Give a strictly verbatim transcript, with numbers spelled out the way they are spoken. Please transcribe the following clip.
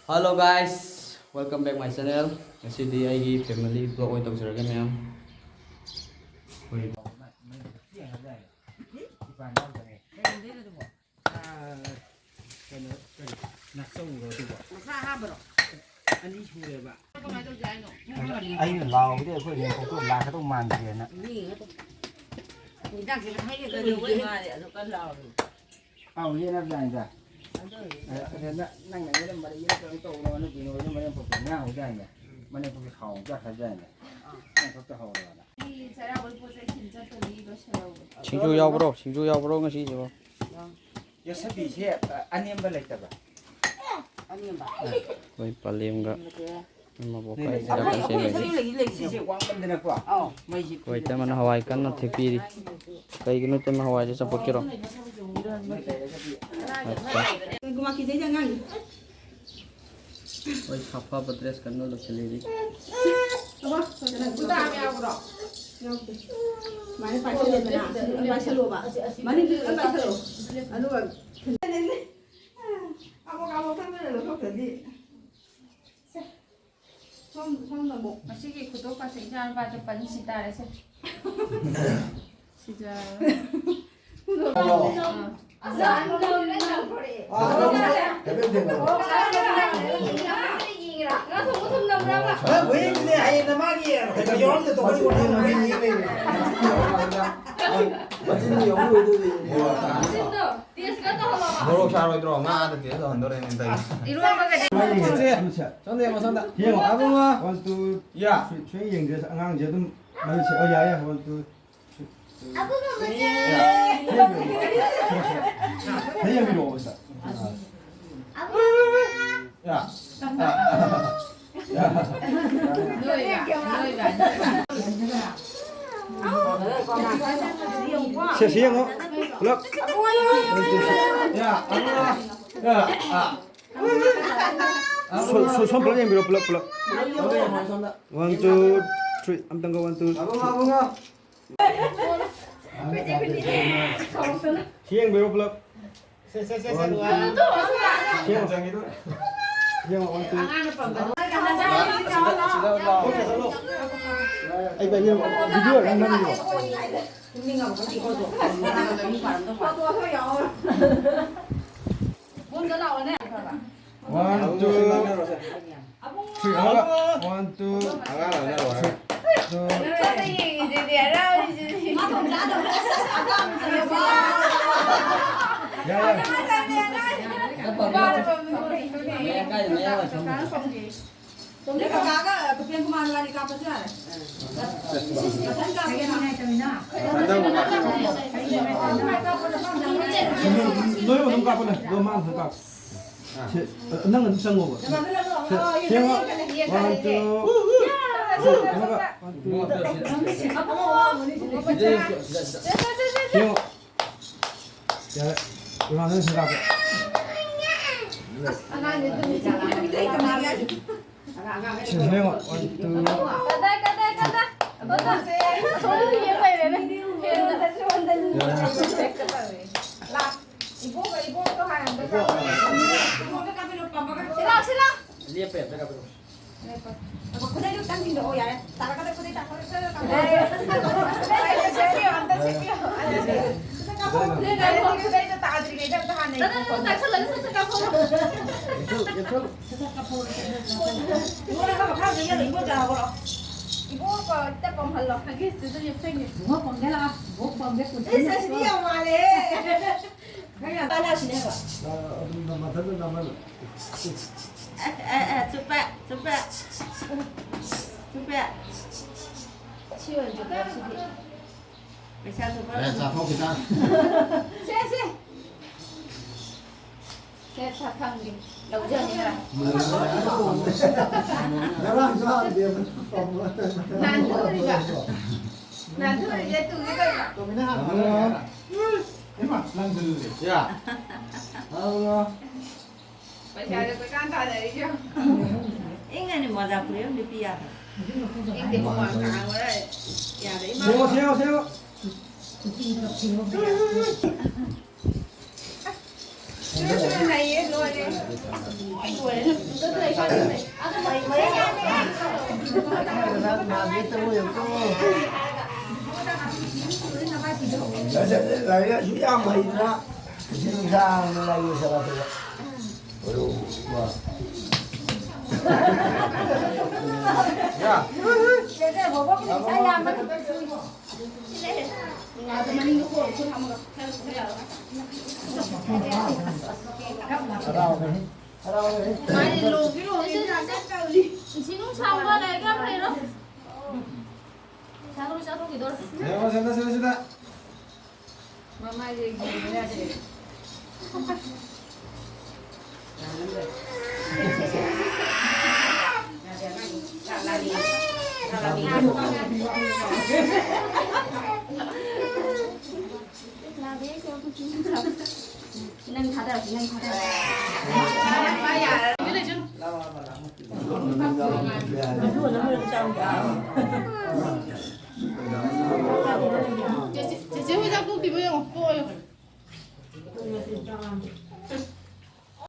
Hello guys, welcome back my channel. ꯉꯁꯤꯗꯤ ꯑꯩꯒꯤ family vlog ꯑꯣꯏꯅ ꯇꯧꯖꯔꯒꯦ ꯃꯌꯥꯝ꯫ ꯑꯩꯈꯣꯏ ꯀꯩꯅꯣ, ꯀꯔꯤ, ꯅꯥꯆꯧꯔꯣ ꯑꯗꯨꯕꯣ? ꯃꯁꯥ ꯑꯍꯥꯟꯕꯔꯣ? ꯑꯅꯤ ꯁꯨꯔꯦꯕ꯫ ꯀꯃꯥꯏꯅ ꯇꯧꯁꯦ ꯍꯥꯏꯅꯣ? ꯑꯩꯅ ꯂꯥꯎꯕꯗꯤ ꯑꯩꯈꯣꯏ ꯍꯦꯟ ꯄꯣꯛꯇꯣ ꯂꯥꯛꯀꯗꯧ ꯃꯥꯟꯗꯦꯅ꯫ ꯃꯤ ꯉꯥꯛꯇ꯫ ꯍꯤꯗꯥꯛꯁꯦ ꯍꯩꯔꯒ ꯀꯩꯗꯧꯕꯩ ꯂꯣꯏꯔꯦ꯫ ꯃꯥꯗꯤ ꯑꯗꯨ ꯀꯟꯅ ꯂꯥꯎꯔꯤ? ꯑꯥꯎ, ꯌꯦꯅꯕꯖꯥꯠꯅꯤꯗ꯫ ꯑꯗꯨ ꯑꯦ, ꯑꯗ ꯅ-, ꯅꯪꯅ ꯑꯩꯉꯣꯟꯗ ꯃꯔꯩ ꯌꯦꯠꯂꯛꯀꯅꯨ ꯇꯧꯕꯅꯣ, ꯅꯨꯄꯤꯅ ꯑꯣꯏꯅ ꯃꯔꯩ ꯄꯣꯛꯄ ꯉꯥꯡꯍꯧꯗꯥꯏꯅꯦ? ꯃꯅꯦꯝꯄꯣꯛꯀꯤ ꯁꯥꯎꯕ ꯆꯠꯈ꯭ꯔꯖꯥꯠꯅꯦ꯫ ꯅꯪ ꯈꯛꯇ ꯍꯧꯔꯕꯅ꯫ ꯑꯩ ꯆꯩꯔꯥꯎꯕꯒꯤ ꯄꯣꯠ ꯆꯩ ꯊꯤꯟ ꯆꯠꯇꯣꯔꯤ, ꯂꯣꯏꯁꯜꯍꯧꯕ꯫ ꯁꯤꯡꯖꯨ ꯌꯥꯎꯕ꯭ꯔꯣ? ꯁꯤꯡꯖꯨ ꯌꯥꯎꯕ꯭ꯔꯣ ꯉꯁꯤꯁꯤꯕꯣ? ꯌꯥꯎ-, ꯌꯣꯠꯁꯕꯤꯁꯦ, ꯑ, ꯑꯅꯦꯝꯕ ꯂꯩꯇꯕ꯭ꯔꯥ? ꯑꯅꯦꯝꯕ? ꯑꯩꯈꯣꯏ ꯄꯂꯦꯝꯒ ꯂꯩꯇꯦ꯫ ꯃꯕꯣꯛ ꯂꯩ, ꯂꯩ, ꯀꯥꯏ ꯂꯩ꯫ ꯆꯠꯈ꯭ꯔꯦ? ꯑꯩꯈꯣꯏ ꯁꯤꯁꯦ ꯂꯩ, ꯂꯩ, ꯂꯩ, ꯁꯤꯁꯦ ꯁꯤꯁꯦ꯫ ꯋꯥꯡꯃꯟꯗꯅꯀꯣ꯫ ꯑꯧ꯫ ꯃꯩꯁꯤ ꯑꯩꯈꯣꯏ ꯏꯇꯩꯃꯅ ꯍꯋꯥꯏ ꯀꯟꯅ ꯊꯦꯛꯄꯤꯔꯤ꯫ ꯀꯩꯒꯤꯅꯣ ꯏꯇꯩꯃ ꯍꯋꯥꯏꯁꯦ ꯆꯝꯐꯨꯠꯀꯤꯔꯣ? ꯑꯠꯆꯥ꯫ ꯀꯩꯒꯨꯝꯕ ꯀꯤꯖꯩꯗ ꯑꯉꯥꯡꯅꯤ꯫ ꯍꯣꯏ, ꯁꯥꯐꯕ dress ꯀꯟꯅ ꯂꯣꯏꯁꯤꯜꯂꯤꯔꯤ꯫ ꯑꯕꯣ, ꯀꯨꯟꯊ꯭ꯔꯥ ꯑꯃ ꯌꯥꯎꯕ꯭ꯔꯣ? ꯌꯥꯎꯗꯦ꯫ ꯁꯨꯃꯥꯏꯅ ꯄꯥꯏꯁꯜꯂꯦꯗꯅ, ꯁꯤ ꯂꯣꯏ ꯄꯥꯏꯁꯜꯂꯣꯕ꯫ ꯃꯅꯤꯡꯗꯨꯁꯨ ꯂꯣꯏ ꯄꯥꯏꯁꯜꯂꯣ꯫ ꯑꯗꯨꯒ ꯑꯃꯨꯛ, ꯑꯃꯨꯛ ꯈꯪꯗꯅ ꯂꯧꯊꯣꯛꯇ꯭ꯔꯗꯤ꯫ ꯁꯦ꯫ ꯁꯣꯝ-, ꯁꯣꯝꯗ ꯑꯃꯨꯛ꯫ ꯉꯁꯤꯒꯤ ꯈꯨꯗꯣꯞꯀꯁꯦ ꯏꯆꯥ ꯅꯨꯄꯥꯗ ꯄꯟꯁꯤ ꯇꯥꯔꯦꯁꯦ꯫ ꯁꯤꯖ-, ꯑꯥ꯫ ꯑꯁ, ꯑꯅꯧꯕ ꯂꯣꯏ ꯇꯧꯊꯣꯔꯛꯑꯦ꯫ ꯑꯥ, ꯍꯥꯏꯐꯦꯠ ꯊꯦꯡꯅꯕ꯫ ꯌꯦꯡꯉꯤꯔꯥ? ꯉꯥ ꯊꯣꯡꯕ ꯊꯨꯝꯂꯝꯕ꯭ꯔꯕ? ꯅꯪ ꯍꯌꯦꯡꯗꯨꯅꯦ, ꯍꯌꯦꯡꯅ ꯃꯥꯒꯤ ꯀꯩꯅꯣ ꯌꯥꯎꯔꯝꯗ ꯇꯧꯕ ꯃꯆꯤꯟ ꯌꯦꯡꯉ ꯂꯩꯔꯦ꯫ ꯃꯆꯤꯟꯗꯤ ꯌꯥꯎꯔꯝꯃꯣꯏ ꯑꯗꯨꯗꯤ꯫ ꯃꯆꯤꯟꯗꯣ taste ꯈꯔ ꯇꯧꯍꯜꯂꯣꯕ꯫ ꯃꯣꯔꯣꯛ ꯁꯥꯔꯣꯏꯗ꯭ꯔꯣ? ꯉꯥꯗ taste ꯇꯧꯍꯟꯗꯣꯔꯦ ꯅꯪ ꯇꯧꯔꯤꯁꯦ꯫ ꯏꯔꯣꯟꯕꯒꯗꯤ ꯏꯆꯦ, ꯁꯣꯝꯗ ꯌꯦꯡꯉꯣ, ꯁꯣꯝꯗ꯫ ꯌꯦꯡꯉꯣ, ꯑꯕꯨꯡꯉꯣ꯫ One, two, ꯌꯥ꯫ Three, ꯁꯨꯝ ꯌꯦꯡꯁꯦ, ꯑꯉꯥꯡꯁꯦ ꯑꯗꯨꯝ ꯃꯃꯤꯠꯁꯦ, ꯑꯣ, ꯌꯥꯏ, ꯌꯥꯏ, one, two, three. ꯑꯕꯨꯡꯉꯣ ꯃꯆꯦ꯫ ꯌꯥ꯫ ꯍꯦꯛ ꯌꯦꯡꯕꯤꯔꯛꯑꯣ, ꯁꯤꯗ꯫ ꯑꯕꯨꯡꯉꯣ꯫ ꯌꯥ꯫ ꯌꯥ꯫ ꯅꯣꯏꯒ, ꯅꯣꯏꯒ꯫ ꯁꯦ, ꯁꯤ ꯌꯦꯡꯉꯣ꯫ ꯄꯨꯂꯞ꯫ ꯌꯥ, ꯑꯕꯨꯡꯉꯣ꯫ ꯌꯥ, ꯑꯥ꯫ ꯁꯣ-, ꯁꯣ-, ꯁꯣꯝ ꯄꯨꯂꯞ ꯌꯦꯡꯕꯤꯔꯣ, ꯄꯨꯂꯞ, ꯄꯨꯂꯞ꯫ One, two, three, ꯑꯝꯇꯪꯒ one, two, three꯫ ꯁꯤ ꯌꯦꯡꯕꯤꯔꯣ, ꯄꯨꯂꯞ꯫ ꯁꯦ, ꯁꯦ, ꯁꯦ, ꯁꯦ, one, two, ꯅꯨꯡꯉꯥꯏ꯫ ꯁꯤ ꯌꯦꯡꯉꯣ꯫ ꯌꯦꯡꯉꯣ, one, two. ꯑꯉꯥꯡꯅ ꯄꯥꯝꯕ꯫ ꯁꯤꯗ, ꯁꯤꯗ ꯂꯥꯎ꯫ ꯑꯩ ꯄꯥꯏꯕꯤꯔꯝꯃꯣ꯫ Video ꯅꯝꯃꯤꯔꯣ? ꯐꯣꯇꯣ ꯈꯔ ꯌꯥꯎꯔꯣ꯫ ꯕꯣꯝꯗ ꯂꯥꯛꯑꯣꯅꯦ꯫ One, two, three. ꯍꯥꯏꯔꯒ, one, two, ꯑꯉꯥꯡ ꯂꯥꯡꯅꯔꯣ ꯍꯥꯏꯔꯣ꯫ Two. ꯌꯥꯔꯦ, ꯌꯥꯔꯦ꯫ ꯅꯣꯏ ꯀꯀꯥꯒ ꯄꯨꯄꯦꯟ ꯀꯨꯃꯥꯔ ꯅꯕꯥꯅꯤ ꯀꯥꯞꯄꯁꯨ ꯌꯥꯔꯦ꯫ ꯃꯊꯪ ꯀꯥꯞꯀꯦ ꯅꯪ꯫ ꯅꯣꯏ ꯑꯗꯨꯝ ꯀꯥꯞꯄꯨꯅꯦ, ꯑꯗꯣ ꯃꯥ ꯑꯗꯨꯝ ꯀꯥꯞꯄꯨ꯫ ꯁꯦ, ꯅꯪ ꯑꯗꯨꯝ ꯆꯪꯉꯣꯕ꯫ ꯁꯦ, ꯁꯦ, ꯌꯦꯡꯉꯣ꯫ One, two, three. ꯑꯃꯒ, one, two, three. ꯌꯦꯡꯉꯣ꯫ ꯌꯥꯔꯦ꯫ ꯏꯃꯥꯟꯅꯕ ꯁꯤꯡ ꯀꯥꯞꯄꯣ꯫ ꯑꯉꯥꯡꯁꯦ ꯇꯨꯃꯤꯟ ꯆꯥꯔꯝꯃꯦ꯫ ꯁꯤ ꯌꯦꯡꯉꯣ꯫ One, two, three. ꯀꯗꯥꯏ, ꯀꯗꯥꯏ, ꯀꯗꯥꯏ? ꯑꯁꯣꯝꯗ ꯌꯦꯡ ꯂꯩꯔꯦꯅꯦ꯫ ꯂꯥꯛ꯫ ꯏꯕꯣꯛꯀ ꯏꯕꯣꯛꯇꯣ ꯍꯥꯏꯔꯝꯕ ꯏꯕꯣꯛ ꯍꯥꯏꯔꯝꯕ꯫ ꯏꯕꯣꯛꯇ ꯀꯥꯞꯄꯤꯔꯣ, ꯄꯝꯃꯒ꯫ ꯁꯤ ꯂꯥꯎ, ꯁꯤ ꯂꯥꯎ꯫ ꯂꯦꯞꯄ ꯌꯥꯗ ꯀꯥꯞꯄꯤꯔꯣ꯫ ꯂꯦꯞꯄ꯫ ꯑꯗꯣ ꯈꯨꯗꯩꯗꯨ ꯈꯤꯇꯪ ꯊꯤꯟꯗꯣꯛꯑꯣ ꯌꯥꯔꯦ꯫ ꯇꯥꯔꯛꯀꯗ ꯈꯨꯗꯩ ꯇꯥꯔꯛꯀꯗ ꯈꯨꯗꯩ ꯇꯥꯔꯛꯀꯗ꯫ ꯑꯦ, ꯁꯦꯝꯕꯤꯌꯣ, ꯑꯝꯇ ꯁꯦꯝꯕꯤꯌꯣ꯫ ꯈꯨꯗꯩ ꯀꯥꯞꯄꯣ꯫ ꯈꯨꯗꯩ ꯀꯥꯞꯄꯣ꯫ ꯈꯨꯗꯩꯗꯣ ꯇꯥꯗ꯭ꯔꯤꯉꯩꯗ ꯑꯝꯇ ꯍꯥꯟꯅ ꯅꯪ, ꯅꯪ, ꯅꯪ ꯇꯥꯛꯁꯜꯂꯒ ꯁꯠ ꯁꯠ ꯀꯥꯞꯊꯣꯛꯑꯣ꯫ ꯌꯦꯡꯊꯣꯛ, ꯌꯦꯡꯊꯣꯛ꯫ ꯁꯠ ꯁꯠ ꯀꯥꯞꯊꯣꯛꯑꯣ, ꯁꯠ ꯁꯠ ꯀꯥꯞꯊꯣꯛꯑꯣ꯫ ꯏꯕꯣꯛ ꯅꯪ ꯃꯈꯥꯗ ꯌꯦꯡꯉꯣ, ꯏꯕꯣꯛ ꯆꯥꯔꯕ꯭ꯔꯣ? ꯏꯕꯣꯛ ꯀꯣ, ꯈꯤꯇ ꯄꯝꯍꯜꯂꯣ꯫ ꯍꯒꯤꯁꯇꯨꯁꯨ ꯌꯦꯞꯁꯟꯒꯦ꯫ ꯏꯕꯣꯛ ꯄꯝꯒꯦ ꯂꯥꯛꯑꯣ, ꯏꯕꯣꯛ ꯄꯝꯒꯦ, ꯀꯨꯔꯇꯤ ꯏꯁ, ꯑꯁꯤꯗꯤ ꯂꯤꯠꯄ꯭ꯔꯣ? ꯌꯥꯝ ꯃꯥꯜꯂꯦ꯫ ꯅꯪ ꯌꯥꯝ ꯇꯥꯟꯅꯁꯤꯅꯦꯕ꯫ ꯑ, ꯑꯗꯨꯝ ꯅꯝ-, ꯃꯊꯟꯇ ꯅꯝꯍꯜꯂꯣ꯫ ꯑꯦ, ꯑꯦ, ꯑꯦ, ꯆꯨꯞꯄꯦ, ꯆꯨꯞꯄꯦ, ꯆꯨꯞꯄꯦ꯫ ꯁꯤ ꯑꯣꯏꯅ ꯆꯨꯞꯄꯦ, ꯁꯤꯗꯤ꯫ ꯄꯩꯁꯥ ꯆꯨꯞꯄꯦ꯫ ꯑꯦ, ꯆꯥꯊꯣꯛꯈꯤꯗ꯫ ꯁꯦ, ꯁꯦ꯫ ꯁꯦ, ꯁꯥ ꯊꯝꯒꯦ꯫ ꯂꯧꯖꯅꯤꯡꯕ꯭ꯔꯥ? ꯉꯔꯥꯡꯁꯨ ꯍꯥꯟꯗꯦ꯫ ꯅꯥꯟꯊꯨꯔꯤꯕ꯫ ꯅꯥꯟꯊꯨꯔꯤꯁꯦ ꯇꯨꯒꯦ ꯇꯧꯕ꯫ ꯇꯣꯃꯤꯅ ꯍꯥꯟꯅ ꯍꯜꯂꯣ꯫ ꯏꯃꯥ, ꯅꯪꯁꯨ ꯂꯨꯔꯦ꯫ ꯌꯥ꯫ ꯍꯜꯂꯣ꯫ ꯄꯩꯁꯥꯁꯦ ꯀꯣꯏꯇꯥꯟ ꯇꯥꯟꯅꯔꯤꯁꯦ ꯌꯦꯡꯉꯣ꯫ ꯏꯪꯉꯅꯤ ꯃꯣꯖꯥ ꯐꯨꯔꯤꯠ ꯑꯃ ꯂꯤꯠꯄꯤ ꯌꯥꯗ꯭ꯔꯣ? ꯏꯪꯗꯦ, ꯍꯨꯃꯥꯡ ꯀꯥꯡꯕꯅ ꯌꯥꯗ꯭ꯔꯦ, ꯏꯃꯥ꯫ ꯁꯦꯡꯉꯣ, ꯁꯦꯡꯉꯣ, ꯁꯦꯡꯉꯣ꯫ ꯀꯨꯆꯨꯒ ꯐꯤꯔꯣꯟꯒ ꯌꯥꯗ꯭ꯔꯦ꯫ ꯂꯩꯌꯦ, ꯂꯣꯏꯔꯦ꯫ ꯂꯣꯏꯔꯦ꯫ ꯂꯥꯏꯔꯤꯛ ꯑꯁꯨꯛ ꯌꯥꯝ ꯍꯩꯗꯅ ꯄꯨꯟꯁꯤ ꯅꯨꯡꯁꯥꯡꯅ ꯂꯥꯏ ꯌꯦꯛꯁꯜꯂꯛꯄꯗ꯫ ꯏꯁꯤꯡ ꯅꯨꯡ ꯁꯥꯕ ꯂꯩꯔꯒ ꯂꯩꯔꯣ꯫ ꯆꯥꯊꯣꯛ, ꯆꯥꯊꯣꯛꯈꯤꯗꯣꯔꯦ꯫ ꯌꯦꯡꯉꯣ, ꯁꯤꯗ, ꯁꯤꯗ, ꯁꯤꯗ꯫ ꯃꯃꯥꯏꯁꯦ ꯌꯦꯡꯕ ꯌꯥꯗꯦ꯫ ꯅꯪ ꯊꯥꯗꯔꯁꯤ, ꯅꯪ ꯊꯥꯗꯔꯁꯤ꯫ ꯆꯦꯆꯦ, ꯆꯦꯆꯦ ꯍꯣꯏ ꯆꯥꯛ ꯇꯣꯛꯇ꯭ꯔꯤꯕ ꯌꯦꯡꯉꯣ, ꯇꯣꯛꯑꯣ꯫